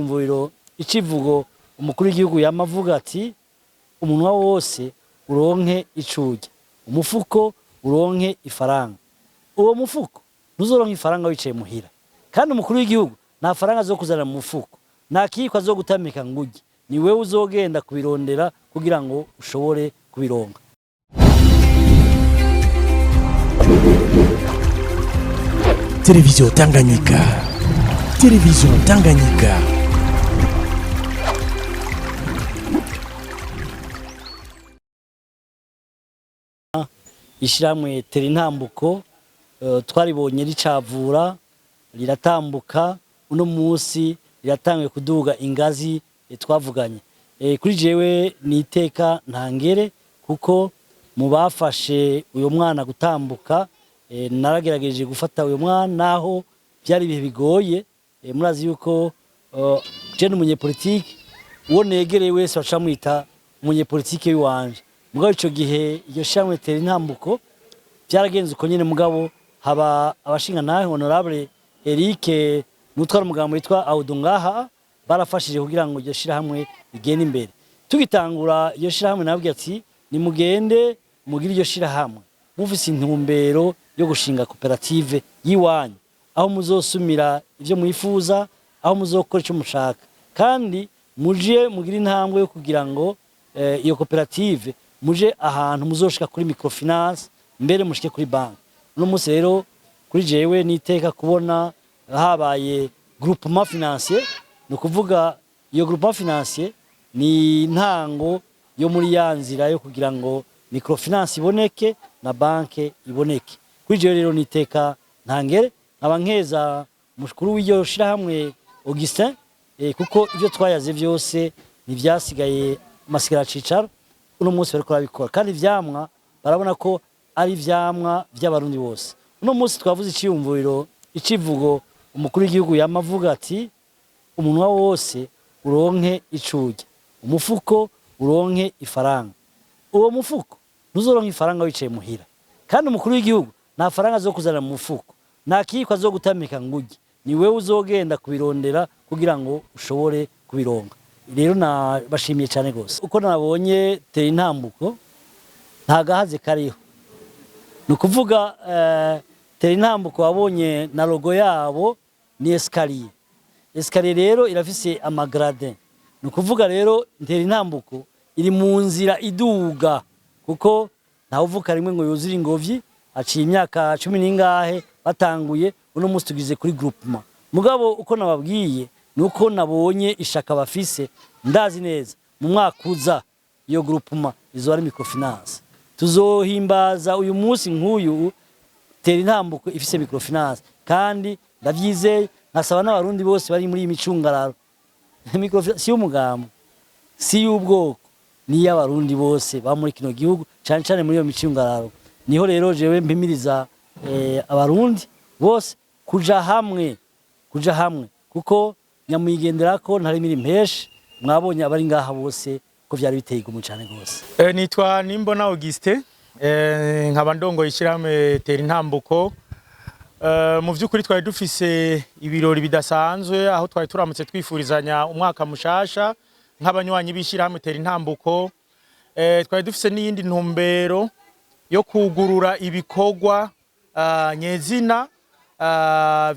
Imvuriro icivugo umukuru w'igihugu yamavuga ati: "Umunwa wose uronke icurya, umufuko uronke ifaranga." Uwo mufuko ntuzoronka ifaranga wicaye muhira, kandi umukuru w'igihugu nta faranga azokuzana mu mufuko, nta kiyiko azogutamika ngo urye. Ni wewe uzogenda kubirondera kugira ngo ushobore kubironka. Télévision Tanganyika. Télévision Tanganyika. Ishyirahamwe Tera Intambuko twaribonye ricavura riratambuka, uno munsi riratanguye kuduga ingazi. Twavuganye kuri jewe ni iteka ntangere, kuko mu bafashe uyu mwana gutambuka, naragerageje gufata uyu mwana naho byari ibihe bigoye. Murazi yuko je n'umunyepolitike, uwo negereye wese baca mwita umunyepolitike w'iwanje. Mugabo ico gihe iryo shyirahamwe Tera Intambuko byaragenze uko nyene, mugabo haba abashinga nawe honorable Eric nutwara umugambo witwa Audungaha barafashije kugira ngo iryo shirahamwe rigende imbere. Tugitangura iryo shirahamwe nabwiye ati: "Nimugende mugire iryo shirahamwe mufise intumbero yo gushinga koperative y'iwanyu, aho muzosumira ivyo mwifuza, aho muzokora ico mushaka, kandi muje mugire intambwe yo kugira ngo iyo koperative muje ahantu muzoshika kuri microfinance, mbere mushike kuri banki." Uno munsi rero kuri jewe niteka kubona habaye groupement financier. Ni ukuvuga iyo groupement financier ni intango yo muri ya nzira yo kugira ngo microfinance iboneke na banke iboneke. Kuri jewe rero niteka ntangere, nkaba nkeza mukuru w'iryo shirahamwe Augustin, kuko ivyo twayaze vyose ntivyasigaye amasigara cicaro. Uno munsi bariko barabikora, kandi ivyamwa barabona ko ari ivyamwa vy'Abarundi bose. Uno munsi twavuze iciyumviro icivugo umukuru w'igihugu yamavuga ati: "Umunwa wose uronke icurya, umufuko uronke ifaranga." Uwo mufuko ntuzoronka ifaranga wicaye muhira, kandi umukuru w'igihugu nta faranga azokuzana mu mufuko, nta kiyiko azogutamika ngo urye. Ni wewe uzogenda kubirondera kugira ngo ushobore kubironka. Rero nabashimiye cyane gose uko nabonye Tera Intambuko, nta gahaze kariho. Ni ukuvuga Tera Intambuko wabonye na logo yabo ni escalier. Escalier rero irafise ama gradins. Ni ukuvuga rero Tera Intambuko iri mu nzira iduga, kuko ntawuvuka rimwe ngo yuzure ingobyi. Haciye imyaka cumi n'ingahe batanguye, uno munsi tugize kuri groupement. Mugabo uko nababwiye nuko nabonye ishaka bafise, ndazi neza mu mwaka uza iyo groupement izo ari microfinance. Tuzohimbaza uyu munsi nk'uyu Tera Intambuko ifise microfinance, kandi ndavyizeye, nkasaba n'Abarundi bose bari muri iyi micungararo: microfinance si y'umugambo, si y'ubwoko, ni y'Abarundi bose ba muri kino gihugu, cane cane muri iyo micungararo. Niho rero jewe mpimiriza Abarundi bose kuja hamwe, kuja hamwe, kuko nyamwigenderako ntarimira impeshi. Mwabonye abari ngaha bose ko vyari biteye igomwe cane gose. Nitwa Nimbona Auguste, nkaba ndongoye ishyirahamwe Tera Intambuko. Mu by'ukuri twari dufise ibirori bidasanzwe aho twari turamutse twifurizanya umwaka mushasha nk'abanywanyi b'ishyirahamwe Tera Intambuko. Twari dufise n'iyindi ntumbero yo kugurura ibikorwa nyezina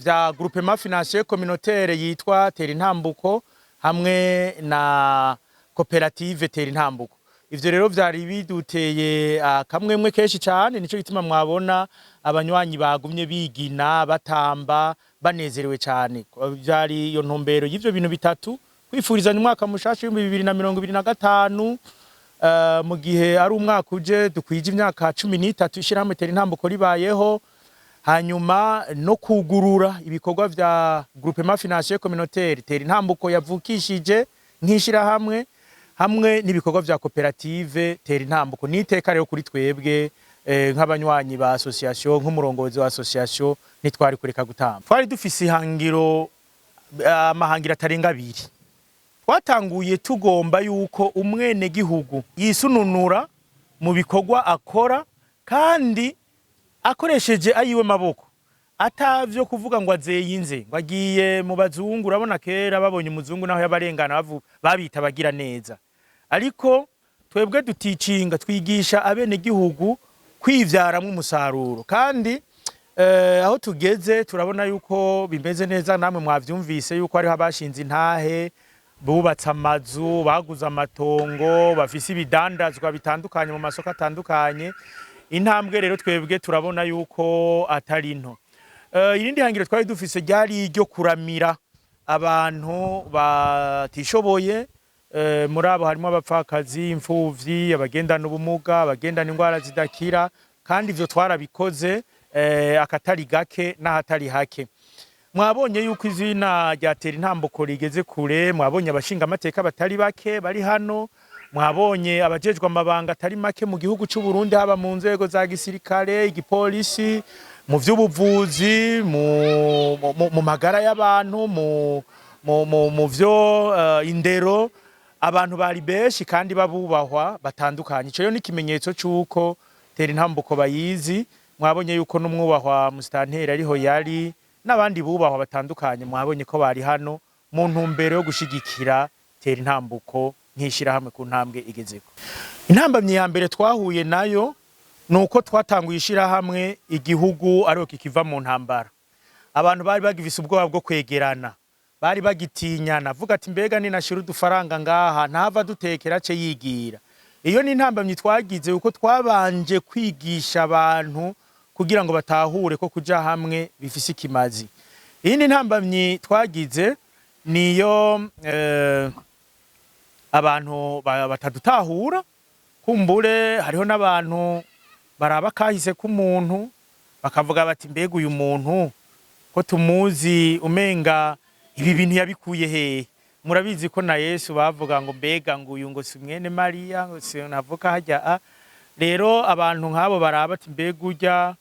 vya groupement financier communautaire yitwa Tera Intambuko hamwe na koperative Tera Intambuko. Ivyo rero vyari biduteye akamwemwe kenshi cane, nico gituma mwabona abanywanyi bagumye bigina, batamba, banezerewe cane. Vyari iyo ntumbero y'ivyo bintu bitatu: kwifurizanya umwaka mushasha w'2025, mu gihe ari umwaka uje dukwije imyaka 13 ishirahamwe Tera Intambuko ribayeho, hanyuma no kugurura ibikorwa vya groupement financier communautaire Tera Intambuko yavukishije nk'ishirahamwe, hamwe n'ibikorwa vya koperative Tera Intambuko. Niteka rero kuri twebwe nk'abanywanyi ba association, nk'umurongozi wa association, ntitwari kureka gutamba. Twari dufise ihangiro, amahangiro atarenga abiri. Twatanguye tugomba yuko umwene gihugu yisununura mu bikorwa akora kandi akoresheje ayiwe maboko. Atavyo kuvuga ngo azeyinze, ngo agiye mu bazungu. Urabona kera babonye umuzungu naho yabarengana babita bagira neza, ariko twebwe duticinga, twigisha abenegihugu kwivyaramwo umusaruro. Kandi aho tugeze turabona yuko bimeze neza. Namwe mwavyumvise yuko hariho abashinze intahe, bubatse amazu, baguze amatongo, bafise ibidandazwa bitandukanye mu masoko atandukanye. Intambwe rero twebwe turabona yuko atari nto. Irindi hangiro twari dufise ryari iryo kuramira abantu batishoboye. Muri abo harimo abapfakazi, imfuvyi, abagendana ubumuga, abagendana indwara zidakira. Kandi ivyo twarabikoze akatari gake n'ahatari hake. Mwabonye yuko izina rya Tera Intambuko rigeze kure. Mwabonye abashinga amateka batari bake bari hano, mwabonye abajejwe amabanga atari make mu gihugu c'u Burundi, haba mu nzego za gisirikare, igipolisi, mu vy'ubuvuzi, mu magara y'abantu, mu vyo indero. Abantu bari benshi kandi babubahwa batandukanye. Ico rero ni ikimenyetso c'uko Tera Intambuko bayizi. Mwabonye yuko n'umwubahwa musitanteri ariho yari, n'abandi bubahwa batandukanye, mwabonye ko bari hano mu ntumbero yo gushigikira Tera Intambuko nk'ishirahamwe ku ntambwe igezeko. Intambamyi ya mbere twahuye nayo ni uko twatanguye ishirahamwe igihugu ariho kikiva mu ntambara. Abantu bari bagifise ubwoba bwo kwegerana, bari bagitinyana, avuga ati: "Mbega ninashira udufaranga ngaha, ntava dutekera ce yigira?" Iyo ni intambamyi twagize, kuko twabanje kwigisha abantu kugira ngo batahure ko kuja hamwe bifise ikimazi. Iyindi ntambamyi twagize niyo abantu batadutahura. Kumbure hariho n'abantu baraba kahise k'umuntu, bakavuga bati: "Mbega uyu muntu ko tumuzi, umenga ibi bintu yabikuye hehe?" Murabizi ko na Yesu bavuga ngo: "Mbega ngo uyu ngo si mwene Mariya, ngo si navuka hajya?" A rero abantu nk'abo baraba ati: "Mbega urya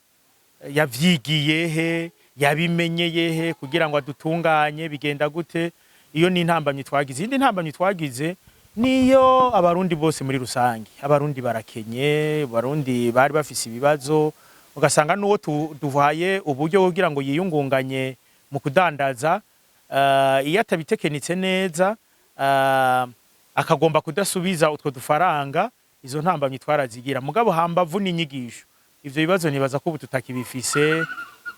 yavyigiye he, yabimenyeye he kugira ngo adutunganye, bigenda gute?" Iyo ni intambamyi twagize. Iyindi ntambamyi twagize niyo abarundi bose muri rusange. Abarundi barakenye, abarundi bari bafise ibibazo, ugasanga n'uwo duhaye uburyo kugira ngo yiyungunganye mu kudandaza, iyo atabitekenitse neza, akagomba kudasubiza utwo dufaranga. Izo ntambamyi twarazigira, mugabo hambavu n'inyigisho, ivyo bibazo nibaza ko ubu tutakibifise.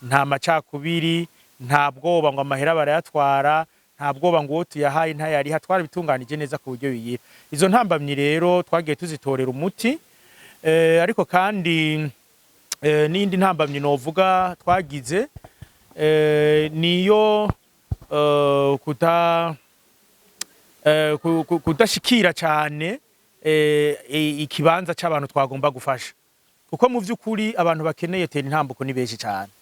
Nta macakubiri, nta bwoba ngo amahera barayatwara, nta bwoba ngo uwo tuyahaye ntayariha. Twarabitunganije neza ku buryo bigira. Izo ntambamyi rero twagiye tuzitorera umuti. Ariko kandi n'iyindi ntambamyi novuga twagize niyo kudashikira cyane ikibanza c'abantu twagomba gufasha, kuko mu vy'ukuri abantu bakeneye Tera Intambuko ni benshi cyane.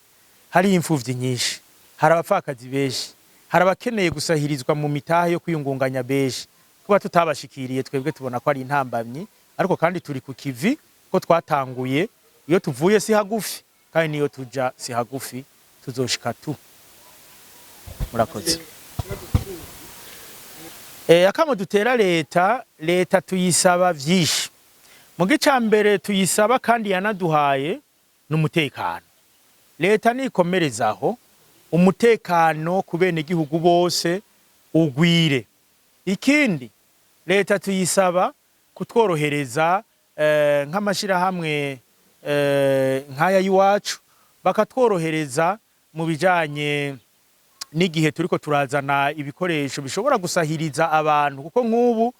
Hari imfuvyi nyinshi, hari abapfakazi benshi, hari abakeneye gusahirizwa mu mitahe yo kwiyungunganya benshi. Kuba tutabashikiriye, twebwe tubona ko ari intambamyi, ariko kandi turi ku kivi ko twatanguye. Iyo tuvuye si hagufi, kandi niyo tuja si hagufi, tuzoshika tu. Murakoze. Akamo dutera leta, leta tuyisaba vyinshi. Mu gica mbere tuyisaba kandi yanaduhaye n'umutekano. Leta nikomerezaho umutekano ku bene gihugu bose ugwire. Ikindi leta tuyisaba kutworohereza nk'amashirahamwe nk'aya y'iwacu, bakatworohereza mu bijanye n'igihe turiko turazana ibikoresho bishobora gusahiriza abantu, kuko nk'ubu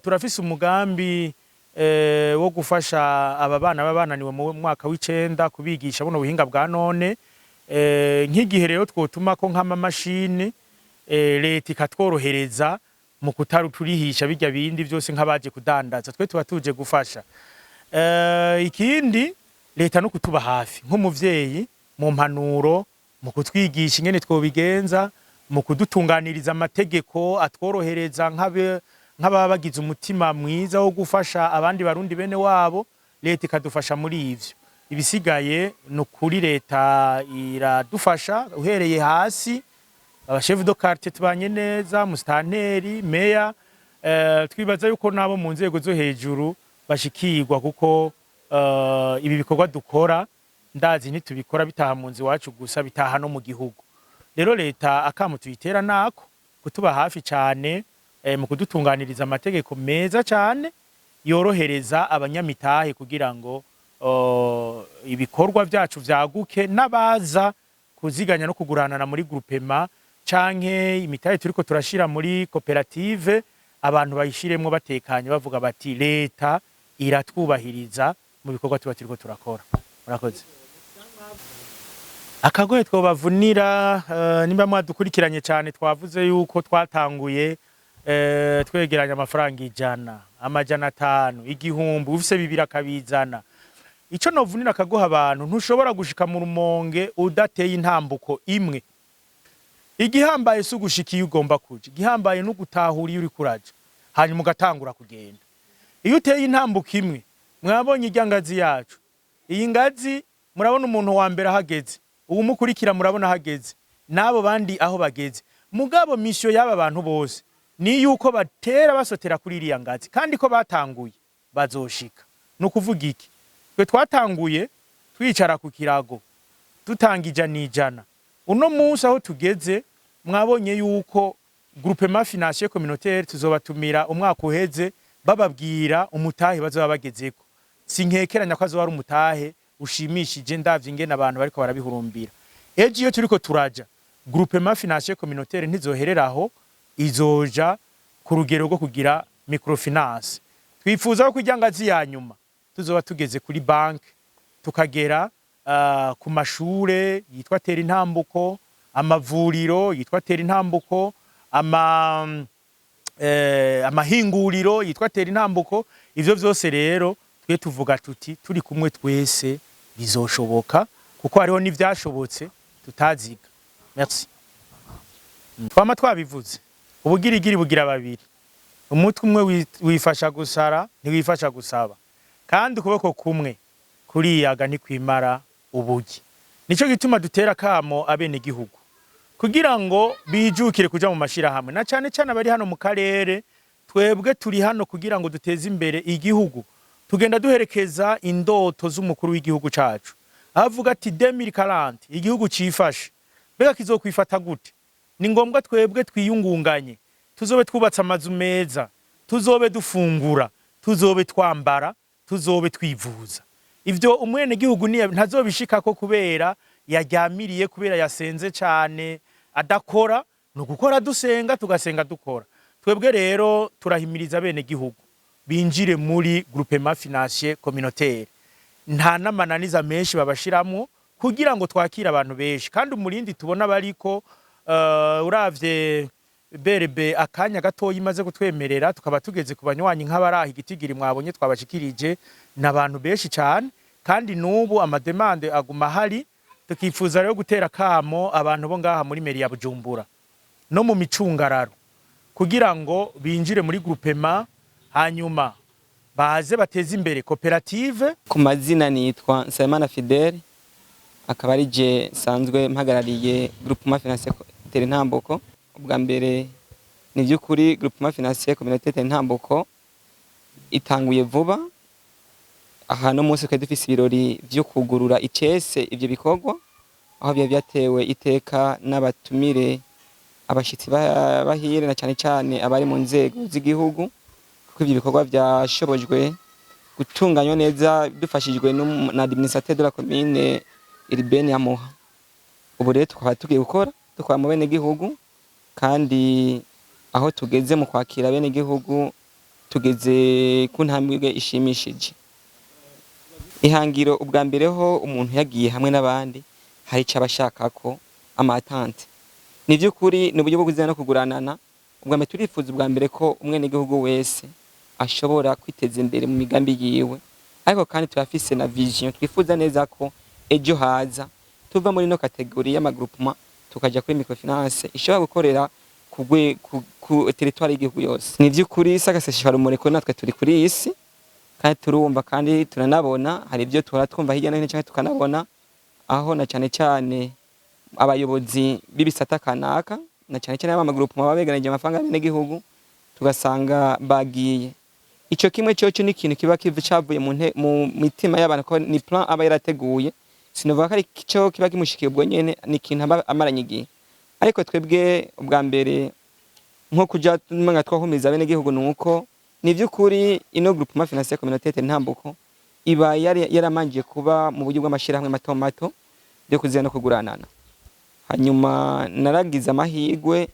turafise umugambi wo gufasha aba bana baba bananiwe mu mwaka w'icenda, kubigisha buno buhinga bwa none. Nk'igihe rero twotuma ko nk'amamashini, leta ikatworohereza mu kutaruturihisha bijya bindi byose nk'abaje kudandaza, twe tuba tuje gufasha. Ikindi leta no kutuba hafi nk'umuvyeyi mu mpanuro, mu kutwigisha ingene twobigenza, mu kudutunganiriza amategeko atworohereza nk'ababa bagize umutima mwiza wo gufasha abandi barundi bene wabo. Leta ikadufasha muri ivyo. Ibisigaye ni ukuri leta iradufasha, uhereye hasi, abachefs de quartier tubanye neza, musitanteri, meya. Twibaza yuko nabo mu nzego zo hejuru bashikirwa, kuko ibi bikorwa dukora. Ndazi ntitubikora bitaha mu nzu iwacu gusa, bitaha no mu gihugu. Rero leta akamo tuyitera nako kutuba hafi cyane mu kudutunganiriza amategeko meza cyane yorohereza abanyamitahe kugira ngo ibikorwa byacu vyaguke, n'abaza kuziganya no kuguranana muri groupement canke imitahe turiko turashira muri koperative, abantu bayishiremwo batekanye, bavuga bati leta iratwubahiriza mu bikorwa tuba turiko turakora. Murakoze. Akagohe twobavunira, nimba mwadukurikiranye cyane, twavuze yuko twatanguye twegeranya amafaranga 100, 500, 1000, ufise 2000 akabizana. Ico novunira akaguha abantu, ntushobora gushika mu Rumonge udateye intambuko imwe. Igihambaye si ugushika iyo ugomba kuja, igihambaye ni ugutahura iyo uriko uraja, hanyuma ugatangura kugenda. Iyo uteye intambuko imwe, mwabonye irya ngazi yacu, iyi ngazi murabona umuntu wa mbere ahageze, uwumukurikira murabona ahageze, n'abo bandi aho bageze. Mugabo mission y'aba bantu bose ni yuko batera basotera kuri iriya ngazi, kandi ko batanguye bazoshika. Ni ukuvuga iki? Twe twatanguye twicara ku kirago dutanga 100 100. Uno munsi aho tugeze, mwabonye yuko groupement financier communautaire tuzobatumira umwaka uheze bababwira umutahe bazoba bagezeko. Sinkekeranya ko azoba ari umutahe ushimishije, ndavye ingene abantu bariko barabihurumbira. Ejo iyo turiko turaja, groupement financier communautaire ntizohereraho, izoja ku rugero rwo kugira microfinance. Twifuza ko kurya ngazi ya nyuma tuzoba tugeze kuri banki, tukagera ku mashure yitwa Tera Intambuko, amavuriro yitwa Tera Intambuko, amahinguriro yitwa Tera Intambuko. Ivyo vyose rero twe tuvuga tuti turi kumwe twese bizoshoboka, kuko hariho n'ivyashobotse tutaziga. Merci. Twama twabivuze, ubugirigiri bugira babiri. Umutwe umwe wifasha gusara, ntiwifasha gusaba, kandi ukuboko kumwe kuriyaga ntikwimara ubugi. Nico gituma dutera kamo abenegihugu kugira ngo bijukire kuja mu mashirahamwe, na cane cane abari hano mu karere. Twebwe turi hano kugira ngo duteze imbere igihugu, tugenda duherekeza indoto z'umukuru w'igihugu cacu, avuga ati 2040 igihugu cifashe. Mbega kizokwifata gute? Ni ngombwa twebwe twiyungunganye, tuzobe twubatse amazu meza, tuzobe dufungura, tuzobe twambara, tuzobe twivuza. Ivyo umwenegihugu ntazobishikako kubera yaryamiriye, kubera yasenze cane adakora. Ni ugukora dusenga, tugasenga dukora. Twebwe rero turahimiriza bene gihugu binjire muri groupement financier communautaire. Nta n'amananiza menshi babashiramwo kugira ngo twakire abantu benshi, kandi umurindi tubona bariko uravye BRB akanya gatoya imaze kutwemerera, tukaba tugeze ku banywanyi nk'abaraha igitigiri mwabonye twabashikirije, n'abantu benshi cyane, kandi n'ubu ama demandes aguma ahari. Tukifuza rero gutera kamo abantu bo ngaha muri mairie ya Bujumbura no mu micungararo kugira ngo binjire muri groupement, hanyuma baze bateze imbere koperative. Ku mazina nitwa Nsabimana Fidele, akaba ari je nsanzwe mpagarariye Groupement Financier Tera Intambuko. Ubwa mbere, ni by'ukuri Groupement Financier Communautaire Tera Intambuko itanguye vuba. Aha no munsi twari dufise ibirori vyo kugurura icese ivyo bikorwa, aho byari byatewe iteka n'abatumire, abashitsi bahire, na cane cane abari mu nzego z'igihugu, kuko ivyo bikorwa vyashobojwe gutunganywa neza dufashijwe na administrateur de la commune urbaine ya Muha. Ubu rero tukaba tugiye gukora dukora mu bene gihugu, kandi aho tugeze mu kwakira bene gihugu tugeze ku ntambwe ishimishije. Ihangiro ubwa mbere ho, umuntu yagiye hamwe n'abandi hari icyo abashaka ko ama attentes. Ni by'ukuri ni uburyo bwo kuzana no kuguranana. Ubwa mbere turifuza ubwa mbere ko umwenegihugu wese ashobora kwiteza imbere mu migambi yiwe, ariko kandi turafise na vision, twifuza neza ko ejo haza tuva muri no catégorie y'ama groupement tukaja kuri microfinance ishobora gukorera ku territoire y'igihugu yose. Ni by'ukuri sagaseseshwa rumuri ko natwe turi kuri iyi si, kandi turumva kandi turanabona, hari ibyo tuhora twumva hirya no hino canke tukanabona, aho na cane cane abayobozi b'ibisata kanaka, na cane cane abama groupement baba begeranije amafaranga y'abenegihugu, tugasanga bagiye. Ico kimwe cyoco ni ikintu kiba kiva cavuye mu mitima y'abantu, ko ni plan aba yarateguye. Sinovuga ko ari ico kiba kimushikiye ubwo nyene, ni ikintu aba amaranye igihe. Ariko twebwe ubwa mbere nko kuja nga twahumiriza bene gihugu, nuko ni vy'ukuri ino groupement financier communautaire Ntambuko iba yari yaramanjiye kuba mu buryo bw'amashirahamwe mato mato yo kuzira no kuguranana. Hanyuma naragize amahirwe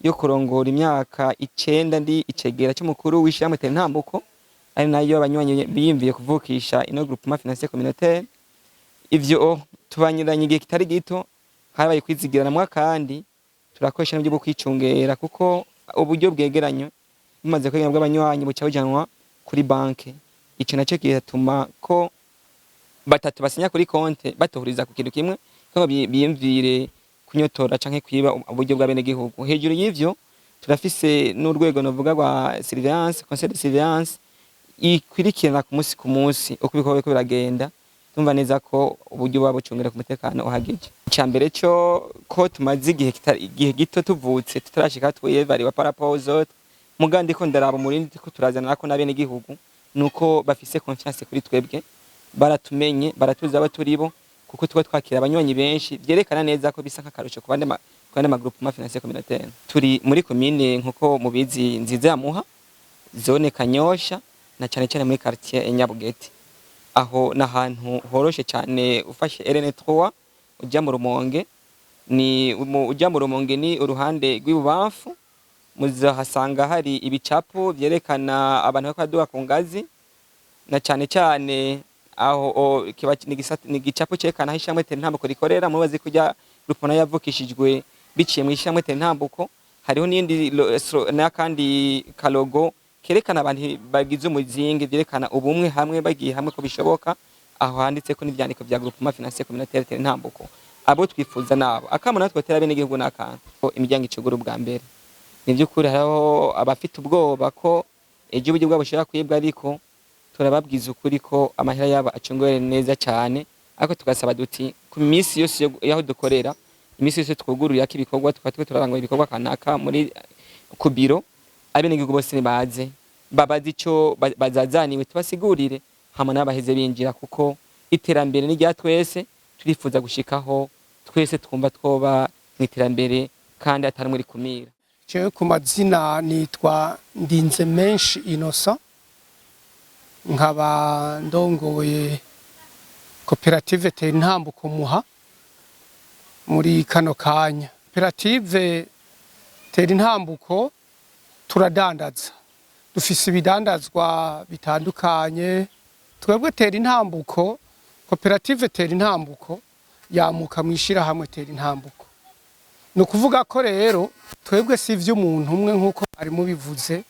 yo kurongora imyaka 9 ndi icegera cy'umukuru w'ishirahamwe Tera Intambuko, ari nayo abanywanyi biyumviye kuvukisha ino groupement financier communautaire. Ivyo tubanyuranye igihe kitari gito, harabaye kwizigiranamwa kandi turakoresha n'uburyo bwo kwicungera, kuko uburyo bwegeranywe bumaze kwegeranywa bw'abanywanyi buca bujanwa kuri banke. Ico naco kigatuma ko batatu basinya kuri konte batohuriza ku kintu kimwe ngo biyumvire kunyotora canke kwiba uburyo bw'abenegihugu. Hejuru y'ivyo turafise n'urwego novuga rwa surveillance, conseil de surveillance, ikwirikirana ku munsi ku munsi uko ibikorwa biriko biragenda. Tumva neza ko uburyo buba bucungira ku mutekano uhagije. Ica mbere cyo ko tumaze igihe kitari igihe gito tuvutse, tutarashika twiyevariwa par rapport aux autres, muga ndiko ndaraba umurindi ko turazana ko n'abenegihugu nuko bafise confiance kuri twebwe, baratumenye, baratuzi abo turibo, kuko tuba twakira abanywanyi benshi, vyerekana neza ko bisa nk'akarusho ku bandi ma groupement financier communautaire. Turi muri komine, nkuko mubizi, nziza ya Muha, zone Kanyosha, na cyane cyane muri quartier ya Nyabugete. Aho ni ahantu horoshe cyane. Ufashe RN3 ujya mu Rumonge, ni ujya mu Rumonge ni uruhande rw'ibubamfu, muzahasanga hari ibicapo vyerekana abantu bariko baraduga ku ngazi, na cyane cyane aho kiba ni igicapo cerekana aho ishirahamwe Tera Intambuko rikorera. Mubazi kurya rupona yavukishijwe biciye mu ishirahamwe Tera Intambuko. Hariho n'iyindi n'akandi kalogo kerekana abantu bagize umuzingi, vyerekana ubumwe hamwe bagiye hamwe ko bishoboka. Aho handitseko n'ivyandiko vya groupement financier communautaire Tera Intambuko. Abo twifuza nabo akamo natwe twotera abenegihugu n'akantu ko imiryango icugura ubwa mbere. Ni by'ukuri hariho abafite ubwoba ko ejo uburyo bwabo bushobora kwibwa, ariko turababwiza ukuri ko amahera yabo acunguwe neza cyane. Ariko tugasaba duti ku minsi yose y'aho dukorera, iminsi yose twugururira ko ibikorwa, tukaba turiko turarangura ibikorwa kanaka muri ku biro, abenegihugu bose nibaze babaze ico bazazaniwe, tubasigurire, hama nabo baheze binjira, kuko iterambere ni rya twese. Turifuza gushikaho twese twumva twoba mu iterambere kandi atari umwe rikumira. Jewe ku mazina nitwa Ndinze Menshi Innocent, nkaba ndongoye koperative Tera Intambuko Muha muri kano kanya. Koperative Tera Intambuko turadandaza, dufise ibidandazwa bitandukanye. Twebwe Tera Intambuko, koperative Tera Intambuko yamuka mw'ishirahamwe Tera Intambuko. Ni ukuvuga ko rero twebwe si ivy'umuntu umwe nk'uko ari mubivuze,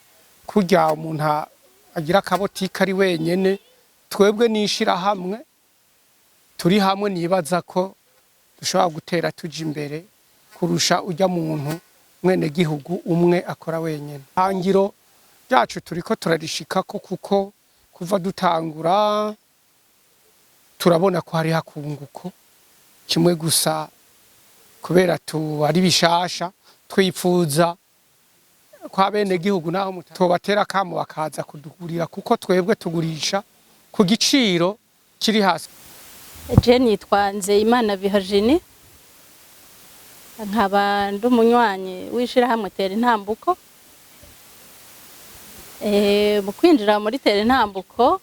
kurya umuntu agira akabotike ari wenyene. Twebwe n'ishirahamwe turi hamwe, nibaza ko dushobora gutera tuja imbere kurusha urya muntu mwene gihugu umwe akora wenyene. Hangiro ryacu turiko turarishikako, kuko kuva dutangura turabona ko hariho akunguko. Kimwe gusa, kubera tu ari bishasha, twipfuza ko abenegihugu naho tobatera akamo bakaza kudugurira, kuko twebwe tugurisha ku giciro kiri hasi. Je nitwa Nzeyimana Virginie, nkaba ndi umunywanyi w'ishirahamwe Tera Intambuko. Mu kwinjira muri Tera Intambuko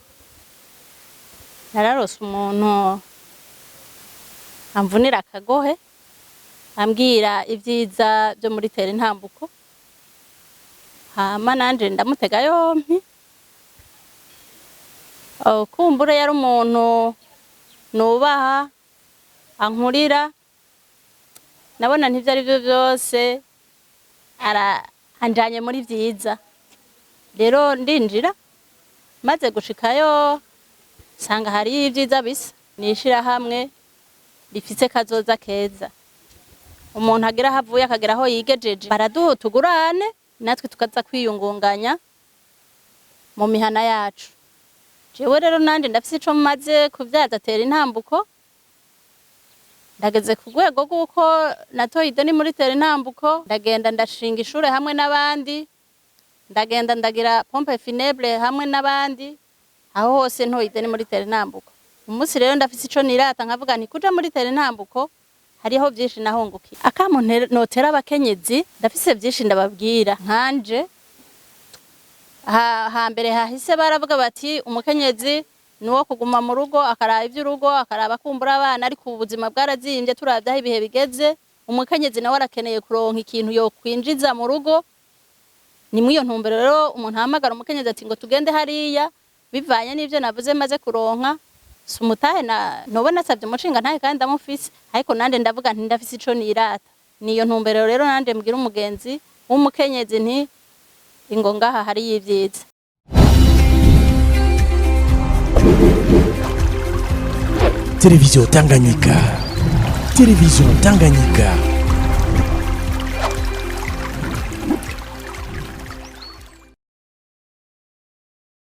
nararose umuntu amvunira akagohe, ambwira ibyiza byo muri Tera Intambuko, hama nanje ndamutega yompi. Kumbure yari umuntu nubaha, ankurira, nabona ntivyo ari byo byose ara anjanye muri vyiza. Rero ndinjira, maze gushikayo nsanga hari ibyiza bisa nishirahamwe rifise kazoza keza. Umuntu agira aho avuye akagera aho yigejeje, baraduha utugurane natwe tukaza kwiyungunganya mu mihana yacu. Jewe rero nanje ndafise ico maze kuvyaza Tera Intambuko. Ndageze ku rwego rw'uko natoye ideni muri Tera Intambuko, ndagenda ndashinga ishure hamwe n'abandi, ndagenda ndagira pompe funèbre hamwe n'abandi. Aho hose ntoye ideni muri Tera Intambuko. Umunsi rero ndafise ico nirata, nkavuga nti kuja muri Tera Intambuko hariho byinshi nahungukiye. Akamo notera abakenyezi, ndafise byinshi ndababwira. Nkanje hambere hahise baravuga bati umukenyezi ni uwo kuguma mu rugo, akaraba iby'urugo, akaraba kumbura abana, ariko ubu buzima bwarazimbye. Turavye aho ibihe bigeze, umukenyezi nawe arakeneye kuronka ikintu yokwinjiza mu rugo. Ni muri iyo ntumbero rero umuntu ahamagara umukenyezi ati ngo tugende hariya, bivanye n'ivyo navuze maze kuronka. Si umutahe na noba nasabye umushinga ntahe kandi ndamufise, ariko nanje ndavuga nti ndafise ico nirata. Niyo ntumbero rero nanje mbwira umugenzi w'umukenyezi nti ingo ngaha hariyo ibyiza. Télévision Tanganyika. Télévision Tanganyika.